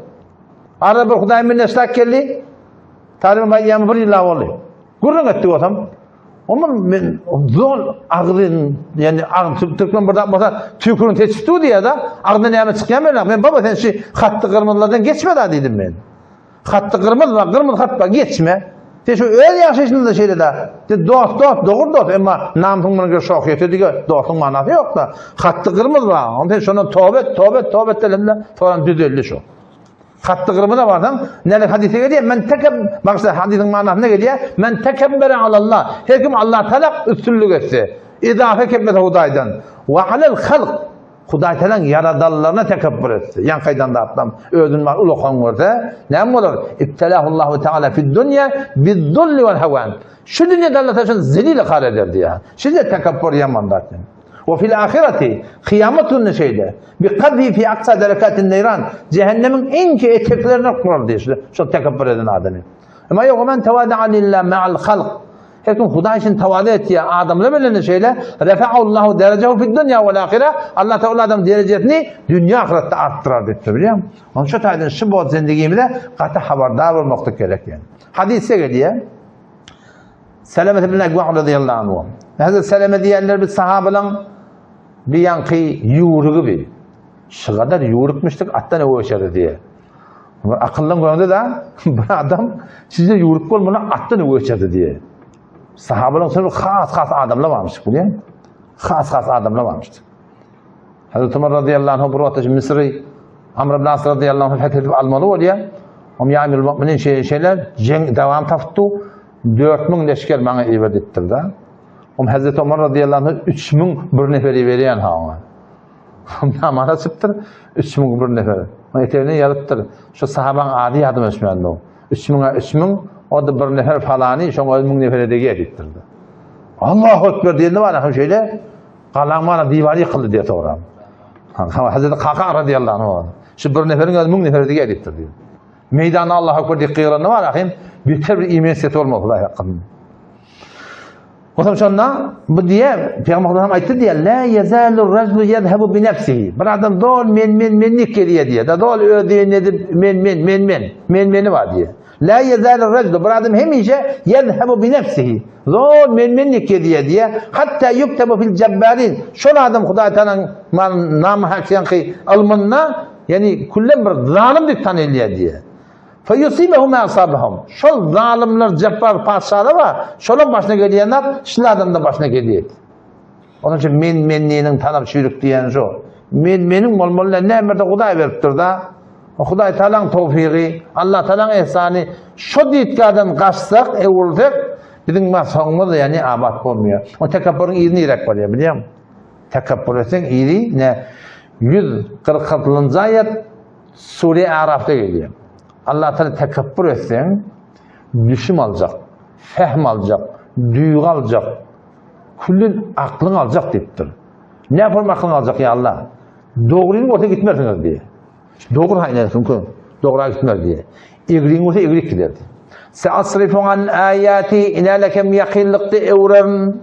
Arada bir Hudaý minnetdar geldi. Tarymy aýdýan bir ýyl boldy. Gürrüň etdik bolsam, Oňa men zol agzyn, ýani agzy türkmen bir zat bolsa tüýkürin seçip dur diýýär-de, agzyndan näme çykýar men, men baba sen şu hatdy gyrmyzlardan geçme da diýdim men. Hatdy gyrmyz bar, gyrmyzy hat bar, geçme. Sen şu öz ýaşaýşyňda şeýle-de. Sen dost, dost, dogry dost, emma namysyň bilen gel şohyýete dige, dostuň manasy ýok-da. Hatdy gyrmyz bar, onda sen şondan toba et, toba et, toba et diýende, soran düzeldi şu. Hatdy gyrmyza barsaň, näle hadise gelýär, men tekeb, bagşla hadisin manasyna gelýär, men tekebbere alallah. Her kim Allah talak üstünlik etse, idafe kepmese Hudaýdan. Wa alel halk, Hudaý talaň ýaradanlaryna tekebbür etse, ýaňky aýdan zatlam, özüni bar ulakan görse, näme bolar? Ibtelahullahu taala fid dunya bizzulli wal hawan. Şu dünýede Allah taala zelil kar eder diýär. Şeýle tekebbür ýaman zat. We fil ahireti, kyýamat gününde şeýle. Bi kadhi fi aksa derekatin neýran, cehennemiň iň ki eteklerine kurar diýişli, şol tekebbür eden adamy. Emma ýok, men tewada'a lillah ma'al halk. Her kim Hudaý üçin tewada etýär, adamlar bilen de şeýle, refa'allahu derejehu fid dunya wal ahire, Allah Teala adam derejesini dünýä ahyretde artdyrar diýipdir, bilýäňmi? Onuň şu taýdan şu bol zendigimize gaty habardar bolmaklyk gerek ýani. Hadysda gelýär. Seleme ibn Ekwa radiyallahu anhu. Hazret Seleme diýenler biz sahabalaň bir ýanky ýüwrügi bi. Şu gadar ýüwrükmişdik atdan öweşerdi diýe. Bir akyldan görende da bir adam size ýüwrük bolmana atdan öwe geçerdi diýe. Sahabalaryň içinde has-has adamlar barmyş, bilýän? Has-has adamlar barmyş. Hazreti Umar radıyallahu anh bir wagtda Misri Amr ibn As radıyallahu anh feth edip almaly bolýar. Om ýa Emirul Mu'minin şeýle şeýle jeň dowam tapdy. 4000 leşger maňa iber diýipdir da. Om Hazreti Umar radıyallahu anh 3000 bir nefer iberýän ha oňa. Namaz açypdyr, 3000 bir nefer. Oň etegine ýazypdyr. Şu sahabaň ady ýadyma düşmändir. 3000-a 3000, o-da bir nefer falany, şoň özi 1000 nefere degýär diýipdir. Allahu Ekber diýende bar, hem şeýle galaň mana diwary ýykyldy diýe sogram. Hazreti Kaka radiyallahu anh. Şu bir neferiň özi 1000 nefere degýär diýipdir diýip. Meýdanda Allahu Ekber diýip gygyranda bar, hem beter bir iman sesi bolmaz Hudaý hakkynda. Onsoň şonda bu diýe, Pygamber hem aýtdy diýe, la ýezalur rajulu ýezhebu bi nefsihi. Bir adam dol men men men diýip gelýär diýe. Da dol öz diýen edip men men men men men meni bar diýe. La ýezalur rajulu bir adam hemişe ýezhebu bi nefsihi. Zol men men diýip gelýär diýe. Hatta yuktabu fil jabbarin. Şol adam Hudaý Taalanyň namy hakyndaky ylmynda, ýani küllen bir zalym diýip tanylýar diýe. Feýusibehu ma asabahum. Şol zalymlar Jepbar patyşalar bar, şolaň başyna gelýän zat şul adamda başyna gelýär. Onuň üçin men menliniň tanap çüýrük diýýäni şo. Men meniň bolmaly däl, näme berde Hudaý beripdir-da. O Hudaý Tagalaň towfygy, Allah Tagalaň ehsany şo ditgadan gaçsak, öwrülsek, biziň soňumyz ýani abat bolmaýar. O tekepburyň yzy niräk barýar bilýäňmi? Tekepbur etseň yzy ne 146-njy aýat Sure Arafda gelýär. Allah Taala tekepbur etseň, düşüm aljak, fehm aljak, duýgy aljak, küllün aklyň aljak diýipdir. Ne form aklyň aljak ýa Allah? Dogryny bolsa gitmersiňiz diýär. Dogry haýna çünki dogra gitmez diýär. Egriň bolsa egrik gider diýär. Seasrifu an aýati inälekem ýakynlykda öwrerin.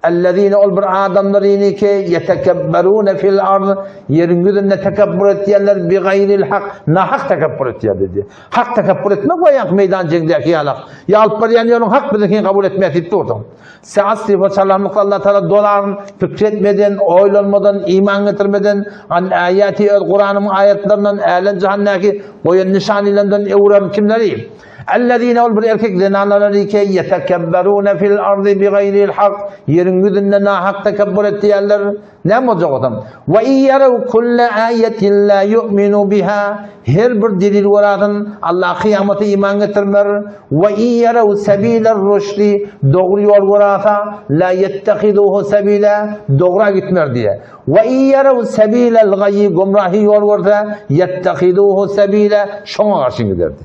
Ellezine ol bir adamlar ini ki yetekebberune fil ard ýeriň ýüzünde tekebbür etýärler bi gaýril hak nahak tekebbür etýär diýdi. Hak tekebbür etmek we ýaňky meýdan jeňdäki ýalak. Ýa alyp barýan ýoluň hak biziňkini kabul etmeýär diýip durdyň. Seasrifu salamlyk Allah Taala dolaryn pikir etmeden, oýlanmadan, iman getirmeden an aýati öz Kuranyň aýatlaryndan älem jahandaky goýan nyşanlaryndan öwren kimleri? Ellezine ol bir erkek zenanlar ki yetekebberune fil ardy bigayril hak ýeriň ýüzünde nahak tekebbür etýärler. Näme boljak otam? We iýerew kulle aýetin la yu'minu biha her bir delil görasyn Allah kyýamata iman getirmer. We iýerew sebiler rüşdi dogry ýol görasa la yettehiduhu sebila dogra gitmer diýe. We iýerew sebilel gaýy gumrahy ýol görse yettehiduhu sebila şoňa garşy giderdi.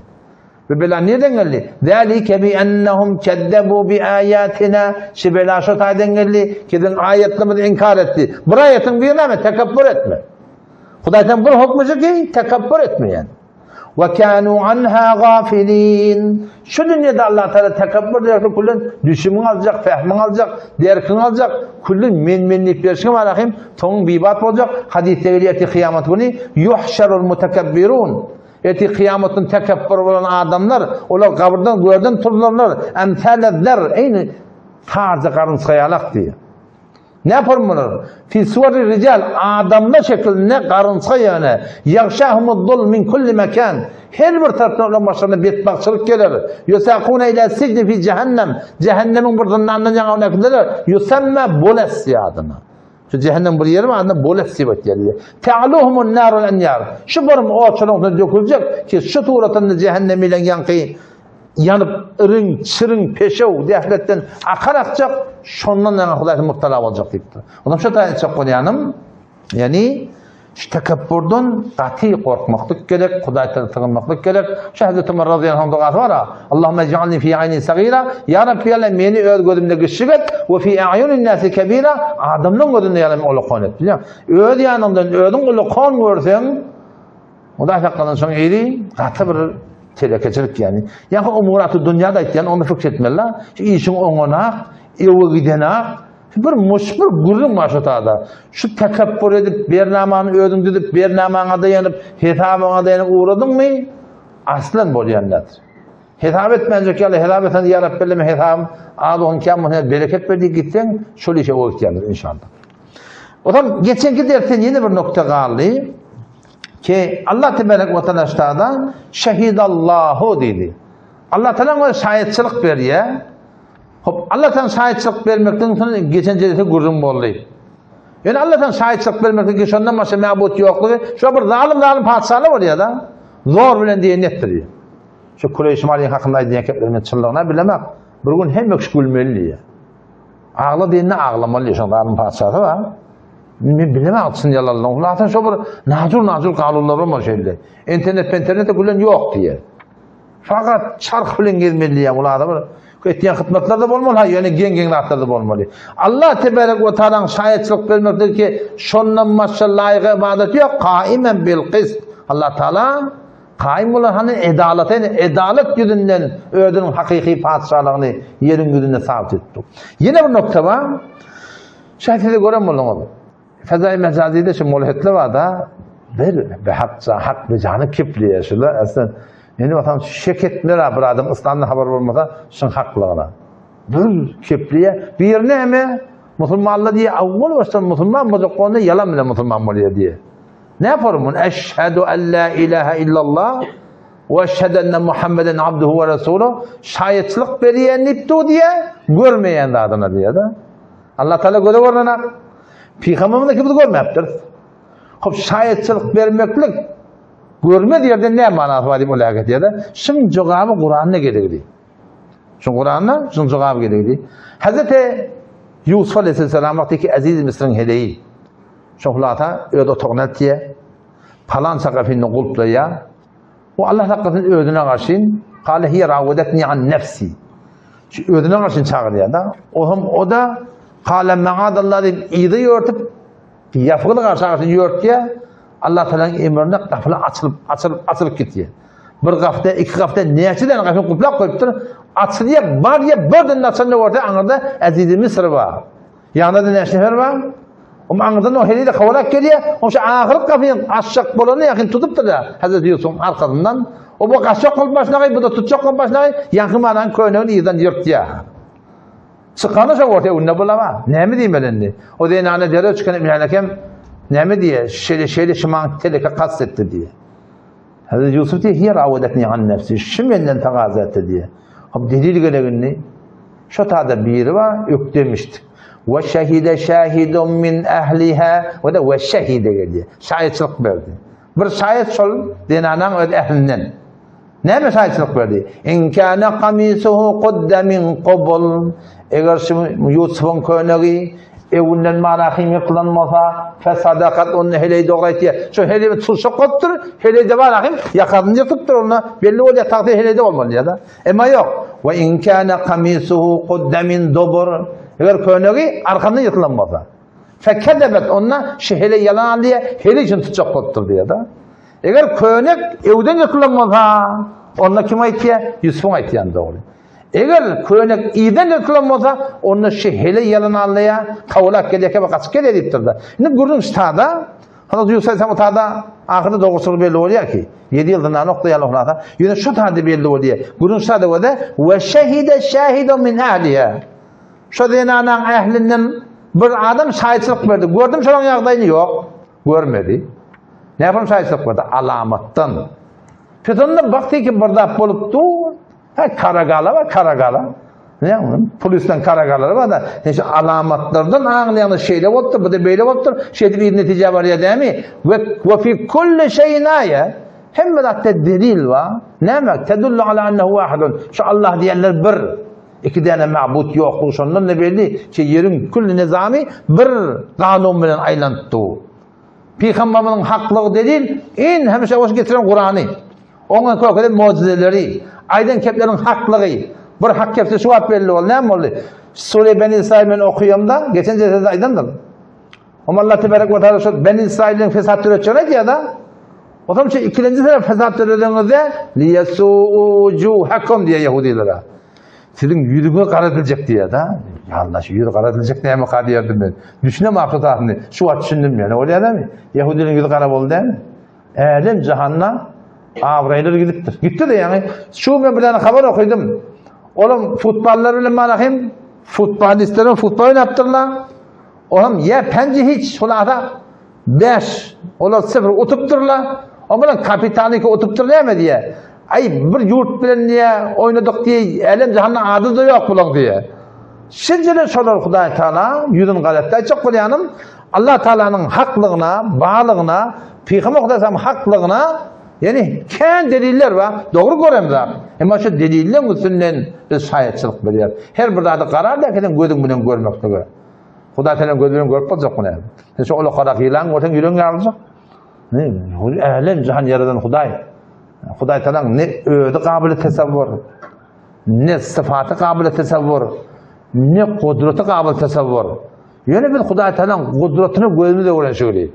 Bu bela nirden geldi? Zalike bi ennehum kezzebu bi ayatina. Şu bela şu taýdan geldi. Kiziň aýatlarymyzy inkar etdi. Bir aýatyň biri näme? Tekebbür etme. Hudaýdan bir hukmy şu ki, tekebbür etmeýän. Ve kanu anha gafilin. Şu dünýede Allah Taala tekebbür diýerse küllen düşümiň aljak, fehmiň aljak, derkiň aljak, küllen men-menlik berşiň bar ahim, soňuň bibat boljak. Hadysda gelýär ki, kyýamat güni yuhşarul mutekebbirun. Ertir kyýamatdan tekepbür bolan adamlar, olar gabyrdan görden turlarlar, emsälezler, eýni tazy garynçga ýalak diýýär. Ne yapar bular? Fi suwari rical, adamlar şeklinde garynçga ýöne. Ýagşahumud-dul min kulli mekan. Her bir tarapdan olaryň başlaryna betbagtçylyk geler. Ýusakuna ila sijni fi jehennem. Jehennemiň bir zyndanyndan ýaňa äkidiler. Ýusamma Boles adyna. Şu cehennem bir ýeri bar, anda bolet diýip aýtýar. Ta'luhumun narul anýar. Şu bir oçuryň döküljek ki şu suratynda cehennem bilen ýaňky ýanyp iriň, çiriň, peşew, dehletden akar akjak, şondan ýaňa Hudaý mubtala boljak diýipdir. Ondan şu taýyn çak bolýanym, ýani Şu tekepburdan gaty gorkmaklyk gerek, Hudaý Tagala sygynmaklyk gerek. Şu Hazreti Ömer razyýallahu anh dugasy bar-a, Allahümme ij'alni fi aýni sagira, Ýa Rabbi Alla meni öz gözümde kiçjik et, we fi a'yunin nasi kebira, adamlaryň gözünde ýaly meni ulkan et. Bilýäňmi? Öz ýanyňdan özüň ulkan görseň, Hudaý saklasyn şoň ýeri gaty bir telekeçilik ýani. Ýa-ha umuraty dünýäde aýtýan, ony fikr etmeli. Şu işiň oňanak, ewe gidenak, Bir muşbir gürrüň bar şu tada. Şu tekepbür edip, bernamany özüň düzüp, bernamaňa daýanyp, hesabyňa daýanyp ugradyňmy, aslan bolýan däldir. Hesap etmänjek ýaly hesap etseň, ýa Rabbi men hesabym az bolsun, kem bolsun, bereket ber diýip gitseň, şol işe o gitýändir inşallah. O zaman geçenki dersden ýene bir nokta galdy. Ki Allah tebarek we taala ştada şehidallahu diýdi. Allah taala özi şaýatçylyk berýär. Hop Allah taala şaýatçylyk bermekden soň geçen jelse gürrüň boldy. Ýöne Allah taala şaýatçylyk bermekden ki şondan başga mabut ýoklugy, şo bir zalym zalym patyşalar bolýar da. Zor bilen diýen etdirýär. Şu Kureýş Malyň hakynda aýdýan geplerimiň çynlygyna bilemek, bir gün hemme kişi gülmeli diýýär. Agla diýende aglamaly diýýär, şoň zalym patyşasy bar. Men bilemok çyn ýalanlygyny. Hulasa şo bir najur-najur kanunlar bolmaly şeýle. Internet internete gülen ýok diýýär. Fakat çarh bilen gezmeli diýýär. Hulasa bir etýän hyzmatlar da bolmaly, ha ýöne geň-geň zatlar da bolmaly. Allah tebarek we taalaň şaýatçylyk bermekdir ki, şondan başga laýyk ibadat ýok, kaimen bil qist. Allah taala kaim bolan hany edalata, edalat ýüzünden özüniň hakyky patyşalygyny ýeriň ýüzünde sabit etdi. Ýene bir nokta bar. Şaýat size gören bolduňyz. Fezai mejazide şu mulhitler bar da bir behak hak be jany kipliýe şular aslında indi baksam şek etmeler bir adam yslamdan habar bolmasa şuň haklygyna. Bir kipliýe bir näme musulmanlar diýe awwal başdan musulman boljak bolanda ýalan bilen musulman bolýar diýe. Ne yaparım bunu? Eşhedü en la ilahe illallah we eşhedü enne Muhammeden abduhu ve resuluh şaýatçylyk berýän diýip dur diýe görmeýän zadyna diýe da. Allah Teala göze görünen Pygamberimiz ki biz görmäpdiris. Hop şaýatçylyk bermeklik görmez ýerde ne manasy bar diýip olar diýýär. Şuň jogaby Kuranda gerekdi. Şuň Kuranda şuň jogaby gerekdi. Hazreti Yusuf aleyhisselam wagty ki Aziz Mısır'ın heleýi. Şohlata öz otagyna diýe. Palan çagafyny gulplaýar. O Allah saklasyn özüne garşyn, Kale hiye rawadetni an nefsi. Şu özüne garşyn çagyrýar da. O hem o da Kale maadallah diýip yzy ýörtüp ýapgyly garşy garşy ýörtýär. Allah Taalanyň emrine gapylar açylyp açylyp açylyp gitýär. Bir gapda, iki gapda näçe däne gapyny guplap goýupdyr. Açylýar, barýar, birden açanda görse aňyrda Aziz Misr bar. Ýanynda näçe nefer bar? Oň aňyrdan o heleý-de kowalap gelýär. Oň şu ahyrky gapyny açjak bolany ýakyn tutupdyr-da Hazreti Ýusubyň arkasyndan. O bu gaçjak bolup başlagaý, bu-da tutjak bolup başlagaý, ýaňky manaň köýnegini yzdan ýyrtýar. Çykany şo orta öňünde bulama. Näme diýmeli indi? O zenana derrew çykan Ibn näme diýýär? Şeýle şeýle şu maňa teleke kast etdi diýýär. Hazreti Ýusuf diýýär, hiýe rawadetni an nefsi, şu menden tagaza etdi diýýär. Hop delil gerek indi. Şo tada biri bar, ökdemişdi. We şehide şahidun min ehliha, we de we şehide geldi. Şaýatçylyk berdi. Bir şaýat şol zenanaň öz ehlinden. Näme şaýatçylyk berdi? In kana kamisuhu qudda min qubul. Eger şu Ýusubyň könegi Öwünden mana hym ýykylan bolsa, fesadakat onda heleý dogry aýtýar. Şu heleý bir turşak bolupdyr, heleýde bar ahym, ýakasyny ýyrtypdyr onda, belli bolýar, tagsyr heleýde bolmaly diýýär-de. Emma ýok. We in kana kamisuhu qudda min dubur. Eger könegi arkandan ýyrtylan bolsa. Fekezebet onda şu heleý ýalan alýar, heleý üçin tutjak bolupdyr diýýär-de. Eger könek öwden ýyrtylan bolsa, onda kim aýtýar? Ýusubyň aýtýany dogry. Eger könek ýerden ýyrtylan bolsa, onda şu heleý ýalan aldaýar, kowlap gelýärkä we gaçyp gelýär diýipdir-de. Indi gürrüň ştada, Hazrat Ýusup aleyhisselam o tada ahyrda dogruçylygy belli bolýar ki, 7 ýyl zyndan oklaýarlar hulasa. Ýöne şu tada belli bolýar. Gürrüň ştada bolýar, we şehide şahidun min ahliha. Şo zenanaň ählinden bir adam şaýatçylyk berdi. Gördüm şolaň ýagdaýyny ýok. Görmedi. Näme şaýatçylyk berdi? Alamatdan. Pes onda bakdy ki bir zat bolupdy. Ha karagala bar, karagala. Ne onuň? Polisden karagalar bar da. Neşe alamatlardan aňlaýan şeýle bolupdyr, bu da beýle bolupdyr. Şeýdip bir netije barýar dämi? We we fi kulli şeyin aye. Hemme zatda delil bar. Näme? Tedullu ala ennehu wahidun. Şu Allah diýenler bir. Iki däne mabut ýok. Şondan da belli ki ýeriň külli nizamy bir kanun bilen aýlanyp dur. Pygamberimiziň haklygy delil, in hemişe hoş getiren Kurany. Oňa kökeden mucizeleri, aýdan kepleriň haklygy. Bir hak kepse şu wagt belli boldy. Näme boldy? Sure Beni İsrail men okuýamda, geçen jelsede aýdandyr. Oma Allah tebarek we taala şu Beni İsrailiň fesat döretjegini aýdýar da. Otam şu ikilenji sebäp fesat döredeňizde liyesu wujuhakum diýýär ýahudilere. Siziň ýüzüňiz garadyljak diýýär da. Ýa Allah şu ýüzi garadyljak näme ka diýerdim men. Düşünem ahyrky zadyny. Şu wagt düşündim ýöne bolýar dämi? Ýahudileriň ýüzi gara boldy dämi? Älem jahanda abraýlar gidipdir. Gitdi de ýaňy. Şu men bir tane habar okydym. Olam futbollar bilen mana hem futbolistler futbol oýnapdyrlar. Olam ýa penji hiç hulasa 5 olar 0 utupdyrlar. O bilen kapitany ki oturypdyr näme diýýär. Aý bir ýurt bilen diýýär, oýnadyk diýýär, älem jahanda ady-da ýok bulaň diýýär. Şeýle şolar Hudaý Taala ýüzüni galetdi. Aýtjak bolýanym, Allah Taalanyň haklygyna, barlygyna, Pygamber Hudaý haklygyna, ýani kän deliller bar, dogry göremzok. Emma şu delilleň üstünden biz şaýatçylyk berýäris. Her bir zady garar däkeden gözüň bilen görmeklige. Hudaý Taala göz bilen görüp boljak muny. Sen şu ulakarak ýylan görseň ýüregiň ýaryljak. Älem jahan ýaradan Hudaý. Hudaý Taala ne özi gabyly tesawwur, ne syfaty gabyly tesawwur, ne gudraty gabyly tesawwur. Ýöne biz Hudaý Taala gudratyny gözümize gören şeýle.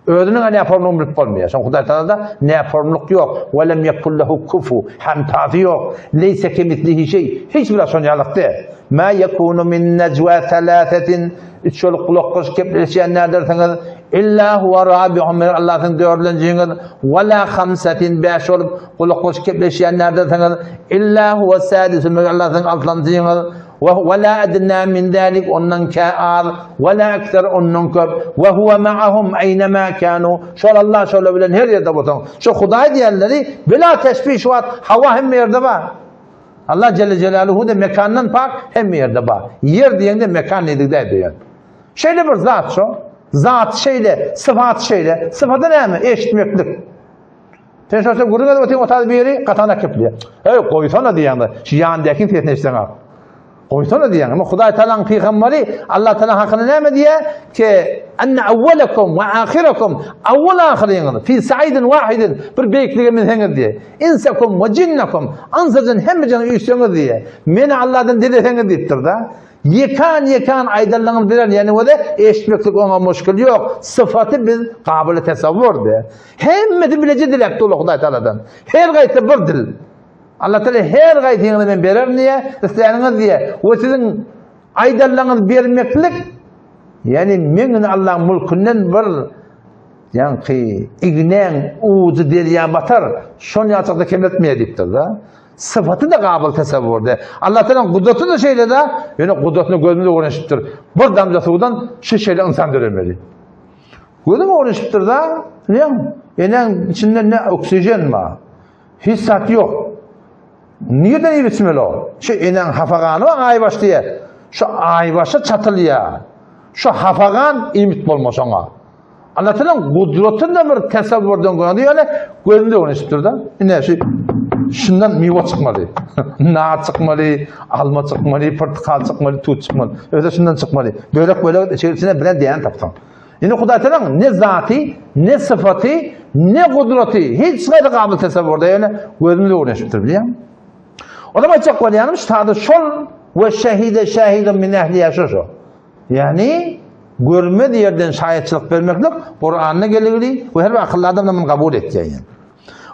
Özüniň näformlygyny bilip bolmaýar. Şoň Hudaý Taalada näformlyk ýok. We lem yekun lehu kufu, hamtasy ýok. Leýse kemislihi şeý. Hiç bir şon ýalyk däl. Ma yekunu min najwa salasatin üç bolup gulak goşup gepleşýän nädersiňiz? Illa huwa rabi'uhum meger Allah siziň dördünjiňiz. We la hamsatin bäş bolup gulak goşup gepleşýän nädersiňiz? Illa huwa sadisuhum meger Allah siziň altynjyňyz. We we la adna min zalik ondan kä az, we la ekser ondan köp. We huwa ma'ahum aynama kanu. Şol Allah şolar bilen her ýerde bolsaň. Şu Hudaý diýenleri bila teşbih şu wagt hawa hemme ýerde bar. Allah Celle Celaluhu da mekandan pak hemme ýerde bar. Ýer diýende mekan diýdik däl diýen. Şeýle bir zat şo. Zat şeýle, syfat şeýle. Syfaty näme? Eşitmeklik. Sen şo sen gürrüň edip otyň otaz biri gatana kepilýär. Eý, goýsana diýýäň-de, şu ýandakyň sesini eşitseň ak. Goýsana diýýäň. Emma Hudaý Tagalaň pygamberi Allah Tagala hakynda näme diýýär? Ke enne awwalakum we ahirakum awwal ahyryňyz fi sa'idin wahidin bir beýiklige minseňiz diýýär. Insakum we jinnakum ynsa jyn hemme jyny üýşseňiz diýýär. Meni Allahdan dileseňiz diýipdir-de. Ýekan-ýekan aýdanlaryňyz bilen ýene wede eşitmeklik oňa muşkil ýok. Syfaty biz gabyly tesawwur diýýär. Hemmesi bileje diläp durlar Hudaý Tagaladan. Her gaýsy bir dil. Allah Tagala her gaýsyňyzy men bererin diýýär, isläniňiz diýýär. We siziň aýdanlaryňyzy bermeklik, ýagny men indi Allahyň mulkundan bir ýaňky ignäň ujy derýa batar, şon ýaçakda kemeltmeýär diýipdir-de. Syfaty-da gabyl tesewwurde. Allah Tagalaň gudraty-da şeýle-de, ýöne gudratyny gözümize öwrenişipdir. Bir damja suwdan şu şeýle ynsan döremeli. Gözüň öwrenişipdir-da, bilýäňmi? Enäň içinde ne oksigen bar, hiç zat ýok. Nireden iýip içmeli o? Şu enäň hafa gany bar, aýbaş diýýär. Şu aýbaşa çatylýar. Şu hafa gan iýmit bolmaz oňa. Allah Teala'nın gudratyny bir tesewwürden görende ýöne gözünde öwrenişipdir-de. Ine şu şundan miwe çykmaly. Nar çykmaly, alma çykmaly, pyrtykal çykmaly, tut çykmaly. Özi şundan çykmaly. Bölek-bölek içerisine bilen diýen tapsaň. Ine Hudaý Teala'nın ne zaty, ne syfaty, ne gudraty hiç gaýry gabyl tesewwürde ýöne gözümizde öwrenişipdir bilýäňmi? O zaman aýtjak bolýanym şu taýda şol we şehide şahidun min ehliha şu şu. Ýagny görmez ýerden şaýatçylyk bermeklik Kuranda geligli we her bir akylly adam da muny kabul etýär ýani.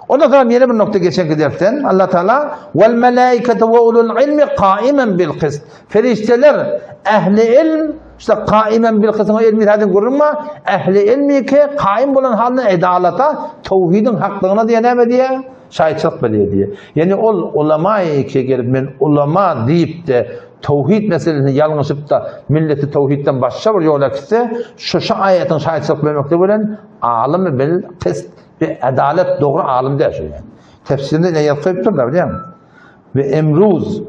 Ondan soň ýene bir nokta geçenki dersden Allah Taala wal malaikatu we ulul ilmi qaiman bil qist. Ferişteler ehli ilm işte qaiman bil qist ilmi zaten gürrüň bar. Ehli ilmi ki kaim bolan halyna edalata, tawhidin haklygyna diýe näme diýe? Şaýatçylyk berýär diýe. Ýani ol ulama ki gelip men ulama diýip de tawhid meselesini ýalňyşyp da milleti tawhidden başga bir ýola gitse, şu şu aýatyň şaýatçylyk bermekde bilen alym bil qist Bir adalet dogry alym däl şu ýerde. Tefsirinde ne ýazyp goýupdyr da bilýäňmi? We emruz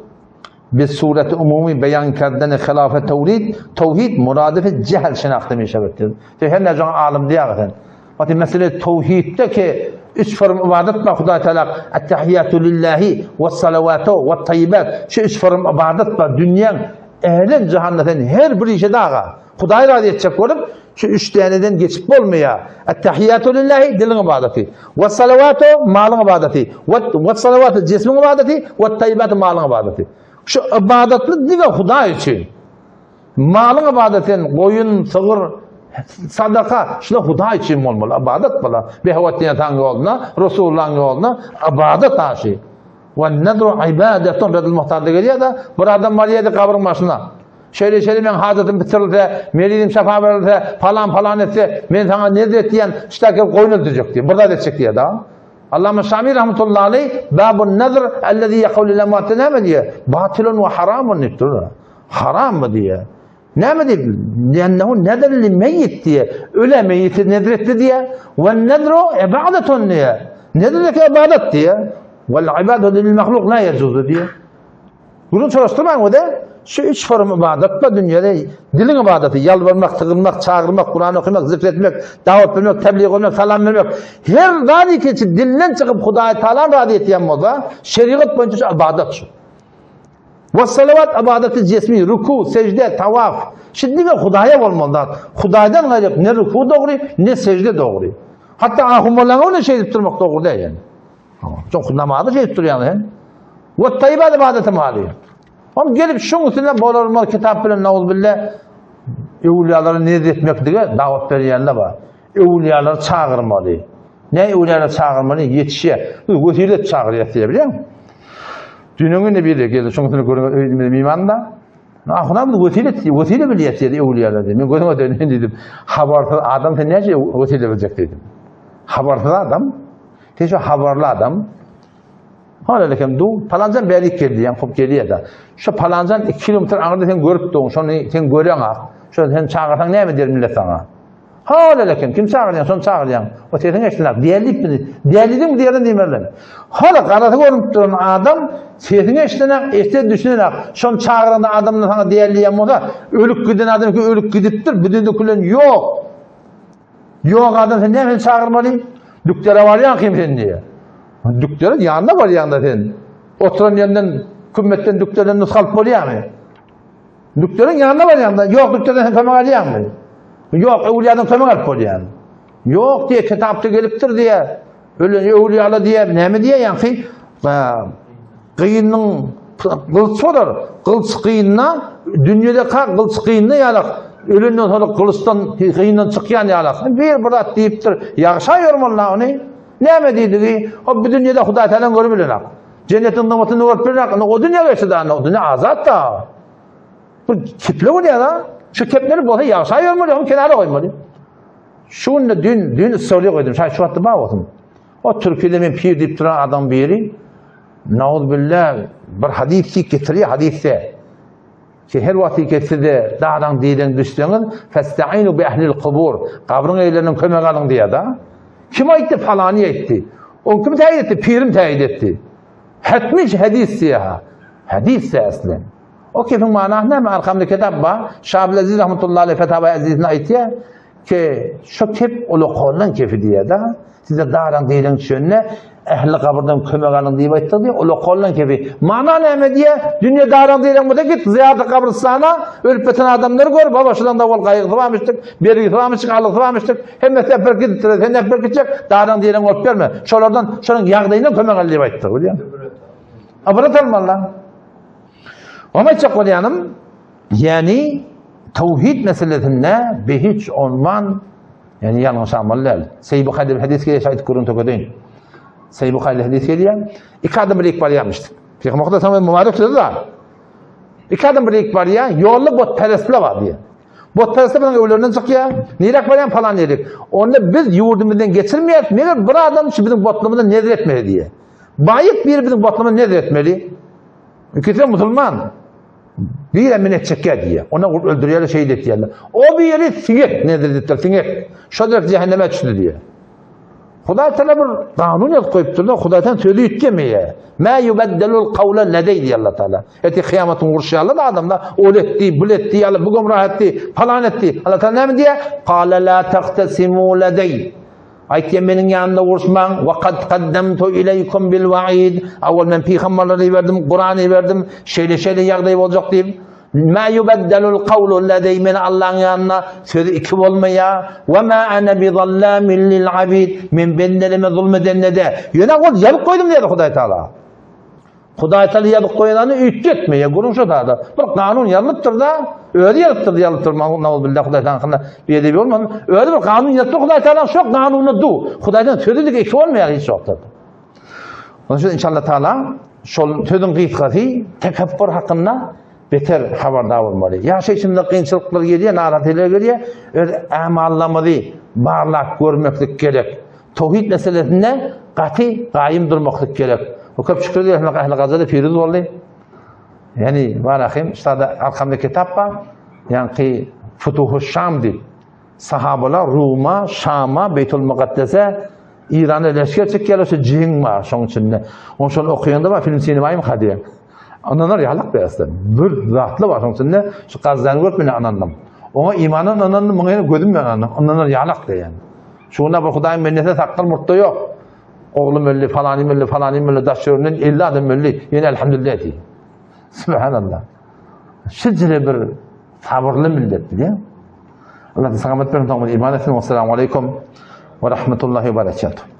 bi sureti umumi beýan kerdeni hilafe tawrid, tawhid muradifi jehl şinahte mişebet diýdi. Sen her näce alym diýäge sen. Wati mesele tawhidde ki üç form ibadet bar Hudaý Teala ettehiyyatu lillahi we salawatu we tayyibat. Şu üç form ibadet bar dünýäň ählin jahanda sen her bir işe daga. Hudaý razy etjek bolup Şu üç däneden geçip bolmaýar. Ettehiyyatu lillahi diliň ybadaty. We salawatu malyň ybadaty. We salawatu jismiň ybadaty, we tayyibatu malyň ybadaty. Şu ybadatly diňe Hudaý üçin. Malyň ybadaty sen goýun, sygyr, sadaka, şular Hudaý üçin bolmaly. Ybadat bolar. Behewat diýen taň ýoluna, Resulullahyň ýoluna ybadat aşy. We nadru ibadatun Redul Muhtarda gelýär-de, bir adam barýardy gabryň başyna. Şeýle-şeýle meň hajatym bitirilse, merizim şypa berilse, palan-palan etse, men saňa nezr etýän, şuta gelip goýun öldürjek diýýär. Bir zat etjek diýýär da. Allama Şami rahmetullahi aleyh babun nazr allazi yaqulu lil amwat näme diýýär? Batylun we haramun diýip dur. Haram bu diýýär. Näme diýip? Li'ennehu nezr li meýit diýe. Öle meýiti nezr etdi diýe. We nezru ibadatun diýe. Nezr etmek ibadat diýe. Wal ibadatu lil mahluk la yejuzu diýe. Bunu çolaşdyrmaň o da. Şu üç form ibadat bar dünýede. Diliň ibadaty, ýalbarmak, sygynmak, çagyrmak, Kur'an okamak, zikr etmek, dawat bermek, tebliğ etmek, salam bermek. Her zat keçi dilden çykyp Hudaý Taala razy etýän bolsa, şerigat boýunça şu ibadat şu. We salawat ibadaty jesmi, ruku, sejde, tawaf. Şu diňe Hudaýa bolmaly zat. Hudaýdan gaýry ne ruku dogry, ne sejde dogry. Hatda ahunmalaňa ony şeýdip durmak dogry däl ýani. Çok namazy şeýdip durýan sen. We taýybat ibadaty maly. Ol gelip şuň üstüne bolarmaz kitap bilen nauzbillah öwlüýalara nezr etmeklige dawat berýänler bar. Öwlüýalary çagyrmaly. Ne öwlüýalary çagyrmaly? Ýetişýär. Biz wesilet çagyrýas diýe bilýäň. Düýnüň indi biri geldi, şoň üstüne görüň öýümizde mimanda. Ahuna biz wesilet, wesile bilýäs diýdi öwlüýalar diýdi. Men gözüňe döneýin diýdim. Habarsyz adam sen näçe wesile biljek diýdim. Habarsyz adam, sen şu habarly adam. Hala lekem du, palanjan bärik geldi, ýa kop gelýär-de. Şu palanjan 2 kilometr aňyrda sen görüp duň, şony sen göreň ak. Şony sen çagyrsaň näme diýer millet saňa? Hala lekem, kim çagyrýaň, şony çagyrýaň. O sesiň eşidilen, dälip bizi. Dälidiň diýerden diýmerler. Hala garasy görünip duran adam sesiň eşidilen, eşide düşünen ak. Şony çagyranda adamlar saňa däliýän bolsa, ölüp giden adam ki ölüp gidipdir, bu dünýede külen ýok. Ýok adam sen näme çagyrmaly? Dükdere barýaň kim sen diýe. Dükdere ýanyna barýaň-da sen. Oturan ýerinden kümmetden dükderden nusga alyp bolýarmy? Dükderiň ýanyna barýaň-da, ýok dükderden sen kömek alýaňmy? Ýok, öwlüýadan kömek alyp bolýar. Ýok diýe, kitapda gelipdir diýe. Ölen öwlüýala diýe, näme diýe ýaňky? Gynyň gylyç bolar. Gylyç gynyna dünýede ka gylyç gynyna ýalak. Ölenden soň gylyçdan gyndan çykýan ýalak. Bir bir zat diýipdir. Ýagşa ýörmeli ony. Näme diýdigi? O bu dünýede Hudaý Taala görüp bilenak. Jennetiň nygmatyny görüp bilenak. O dünýä geçdi da, o dünýä azat da. Bu kiple bolýar da. Şu kepleri bolsa ýagşa ýörmeli, ony kenara goýmaly. Şu günde dün dün story goýdum. Şaý şu wagtda bar bolsun. O Türkiýede men pir diýip duran adam biri Nauzbillah bir hadys diýip getirýär hadysde. Ki her wagt ki size daraň diýlen düşseňiz, festa'inu bi ehlil kubur. Gabryň eýleriniň kömek alyň diýýär da. Kim aýtdy? Falany aýtdy. O kim täýin etdi? Pirim täýin etdi. Hetmi hadys diýýär. Hadys eslen. O kefiň manasy näme? Arkamda kitap bar. Şah Abdülaziz rahmetullahi aleyh Fetava Azizinde aýtýar ki şu kep ulakandan kefi diýýär da. Size daraň diýlen düşende ähli gabyrdan kömek alyň diýip aýtdy diýýär. Ulakandan kefi. Mana näme diýýär? Dünýe daraň diýlen bolsa git zyýarda gabrystana ölüp biten adamlary gör. Baba şudan da bol gaýgysy barmyşdyk, bergisi barmyşdyk, algysy barmyşdyk. Hemmesi hep bir gidipdir. Sen hep bir gitjek. Daraň diýlen bolup berme. Şolardan şonuň ýagdaýyndan kömek al diýip aýtdy. Bilýän. Ibrat almaly. Oňa aýtjak bolýanym, ýani tawhid meselesinde behiç onman, ýani ýalňyş almaly däl. Seýid Buhary bir hadys gelýär, aýdyp görün tökedeýin. Seýid Buhary hadys gelýär. Iki adam birlik barýarmyş. Peygamber Muhammed mübarek sözü da. Iki adam birlik barýar, ýolda botperestler bar diýär. Botperestler biziň öýlerinden çykýar. Niräk barýan falan diýdik. Onda biz ýurdumyzdan geçirmeýäris, meger bir adam şu biziň botlumyza nezr etmeli diýär. Baýyk biri biziň botlumyza nezr etmeli. İkisi musulman. Biri men etjekkä diýýär. Ona gurup öldürýärler, şehit etýärler. O biri siňek nezr edipdir, siňek. Şo derek cehenneme düşdi diýýär. Hudaý Teala bir kanun ýazyp goýupdyr-da, Hudaý Teala sözi üýtgemeýär. Mä yubeddelul kawla ledey diýýär Allah Teala. Eti kyýamatyň urşy ýaly adamda ol etdi, bul etdi, ýaly bu gümrah etdi, palan etdi. Allah Teala näme diýýär? Qala la tahtasimu ledey. Aýtýar, Meniň ýanymda uruşmaň, we kad kaddamtu ileýkum bil waid, Awal men pygamberleri iberdim, Kurany iberdim, şeýle-şeýle ýagdaý boljak diýip. Ma yubeddelul kawlu ledeý, men Allaň ýanynda sözi iki bolmaýar. We ma ana bi zallamin lil abid, men bendelerime zulm edende-de, ýöne ol ýazyp goýdum diýýär Hudaý Taala. Hudaý Taala ýazyp goýanyny üýtgetmeýär. Gürrüň şo zada. Bir kanun ýazylypdyr-da, özi ýazypdyr, ýazypdyr. Nauzbillah Hudaý Taala hakynda biýedebi bolmasyn. Özi bir kanun ýazypdyr Hudaý Taala şo kanuna du. Hudaýdan sözi dik iki bolmaýar hiç wagtda. Onuň üçin inşallah Taala şol sözüň gysgasy tekepbur hakynda beter habardar bolmaly. Ýaşaýşymyzda kynçylyklar gelýär, narahatlylar gelýär. Öz amallarymyzy barlap görmeklik gerek. Towhid meselesinde gaty gaýym durmaklyk gerek. Bu köp şükür edýär, ähli gazada piruz boldy. Ýani bar ahim, ştada arkamda kitap bar. Ýaňky Futuhu Şam diýip, sahabalar Ruma, Şama, Beýtul Mukaddese, Irana leşger çekýärler, şu jeň bar şoň içinde. Oň şony okaýanda bar, film sinemayym ha diýen. Ynanar ýalak bersin. Bir zatly bar şoň içinde, şu Gazzany görüp men ynandym. Oňa imandan ynandym, muňa ýene gözüm bilen ynandym. Ynanar ýalak diýen. Şunda bir Hudaýyň bendesi sakgal murtda ýok. Oglum öldi, falanym öldi, falanym öldi, daş ýöründen 50 adam öldi. Ýene elhamdülillah diýdi. Subhanallah. Şeýle bir sabyrly millet bilýän. Allah salamat bersin, iman etsin. Assalamu alaykum we rahmetullahi we berekatuh.